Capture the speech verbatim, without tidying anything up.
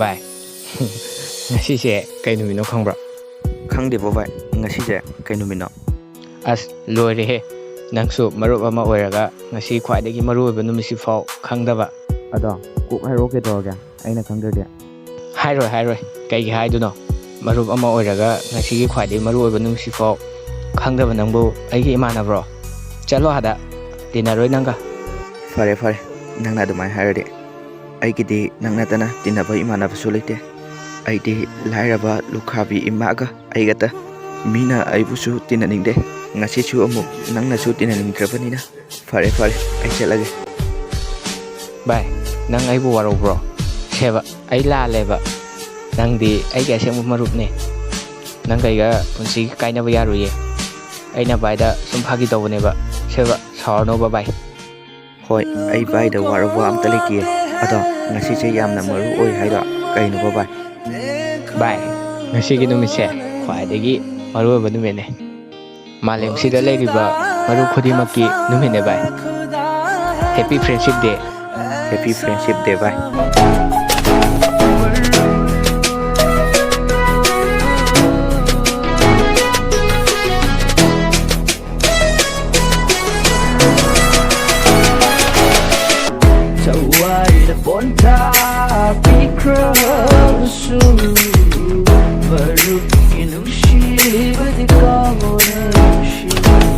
ꯚꯥꯏ, ꯉꯁꯤꯁꯦ ꯀꯩ ꯅꯨꯃꯤꯠꯅꯣ ꯈꯪꯕ꯭ꯔꯣ? ꯈꯪꯗꯦꯕꯣ ꯚꯥꯏ, ꯉꯁꯤꯁꯦ ꯀꯩ ꯅꯨꯃꯤꯠꯅꯣ? ꯑꯁ, ꯂꯣꯏꯔꯦꯍꯦ꯫ ꯅꯪꯁꯨ ꯃꯔꯨꯞ ꯑꯃ ꯑꯣꯏꯔꯒ ꯉꯁꯤ ꯈ꯭ꯋꯥꯏꯗꯒꯤ ꯃꯔꯨ ꯑꯣꯏꯕ ꯅꯨꯃꯤꯠꯁꯤꯐꯥꯎ ꯈꯪꯗꯕ? ꯑꯗꯣ ꯀꯣꯛ ꯍꯥꯏꯔꯛꯑꯣ ꯀꯩꯗꯧꯔꯒꯦ, ꯑꯩꯅ ꯈꯪꯗ꯭ꯔꯗꯤ꯫ ꯍꯥꯏꯔꯣꯏ, ꯍꯥꯏꯔꯣꯏ꯫ ꯀꯩꯒꯤ ꯍꯥꯏꯗꯣꯏꯅꯣ? ꯃꯔꯨꯞ ꯑꯃ ꯑꯣꯏꯔꯒ ꯉꯁꯤꯒꯤ ꯈ꯭ꯋꯥꯏꯗꯒꯤ ꯃꯔꯨ ꯑꯣꯏꯕ ꯅꯨꯃꯤꯠꯁꯤꯐꯥꯎ ꯈꯪꯗꯕ ꯅꯪꯕꯨ ꯑꯩꯒꯤ ꯏꯃꯥꯟꯅꯕ꯭ꯔꯣ? ꯆꯠꯂꯣ ꯑꯥꯗ, ꯇꯤꯟꯅꯔꯣꯏ ꯅꯪꯒ꯫ ꯐꯔꯦ, ꯐꯔꯦ, ꯅꯪꯅ ꯑꯗꯨꯃꯥꯏꯅ ꯍꯥꯏꯔꯗꯤ꯫ ꯑꯩꯒꯤꯗꯤ ꯅꯪ ꯅꯠꯇꯅ ꯇꯤꯟꯅꯕ ꯏꯃꯥꯟꯅꯕꯁꯨ ꯂꯩꯇꯦ꯫ ꯑꯩꯗꯤ ꯂꯥꯏꯔꯕ ꯂꯨꯈꯥꯕꯤ ꯏꯃꯥꯒ ꯑꯩꯒꯇ꯫ ꯃꯤꯅ ꯑꯩꯕꯨꯁꯨ ꯇꯤꯟꯅꯅꯤꯡꯗꯦ꯫ ꯉꯁꯤꯁꯨ ꯑꯃꯨꯛ ꯅꯪꯅꯁꯨ ꯇꯤꯟꯅꯅꯤꯡꯗ꯭ꯔꯕꯅꯤꯅ, ꯐꯔꯦ, ꯐꯔꯦ, ꯑꯩ ꯆꯠꯂꯒꯦ꯫ ꯚꯥꯏ, ꯅꯪ ꯑꯩꯕꯨ ꯋꯥꯔꯧꯕ꯭ꯔꯣ? ꯁꯦꯕ, ꯑꯩ ꯂꯥꯜꯂꯦꯕ꯫ ꯅꯪꯗꯤ ꯑꯩꯒꯤ ꯑꯁꯦꯡꯕ ꯃꯔꯨꯞꯅꯦ꯫ ꯅꯪꯒ ꯑꯩꯒ ꯄꯨꯟꯁꯤꯒꯤ ꯀꯥꯏꯅꯕ ꯌꯥꯔꯣꯏꯌꯦ꯫ ꯑꯩꯅ ꯚꯥꯏꯗ ꯁꯨꯝ ꯐꯥꯒꯤ ꯇꯧꯕꯅꯦꯕ꯫ ꯁꯦꯕ, ꯁꯥꯎꯔꯅꯣꯕ ꯚꯥꯏ꯫ ꯍꯣꯏ, ꯑꯩ ꯚꯥꯏꯗ ꯋꯥꯔꯧꯕ ꯑꯝꯇ ꯂꯩꯇꯤꯌꯦ꯫ ꯑꯗꯣ ꯉꯁꯤꯁꯦ ꯌꯥꯝꯅ ꯃꯔꯨ ꯑꯣꯏ ꯍꯥꯏꯗꯣ ꯀꯩꯅꯣꯕ ꯚꯥꯏ? ꯚꯥꯏ, ꯉꯁꯤꯒꯤ ꯅꯨꯃꯤꯠꯁꯦ ꯈ꯭ꯋꯥꯏꯗꯒꯤ ꯃꯔꯨ ꯑꯣꯏꯕ ꯅꯨꯃꯤꯠꯅꯦ꯫ ꯃꯥꯂꯦꯝꯁꯤꯗ ꯂꯩꯔꯤꯕ ꯃꯔꯨꯞ ꯈꯨꯗꯤꯡꯃꯛꯀꯤ ꯅꯨꯃꯤꯠꯅꯦ ꯚꯥꯏ꯫ Happy Friendship Day꯫ Happy Friendship Day ꯚꯥꯏ꯫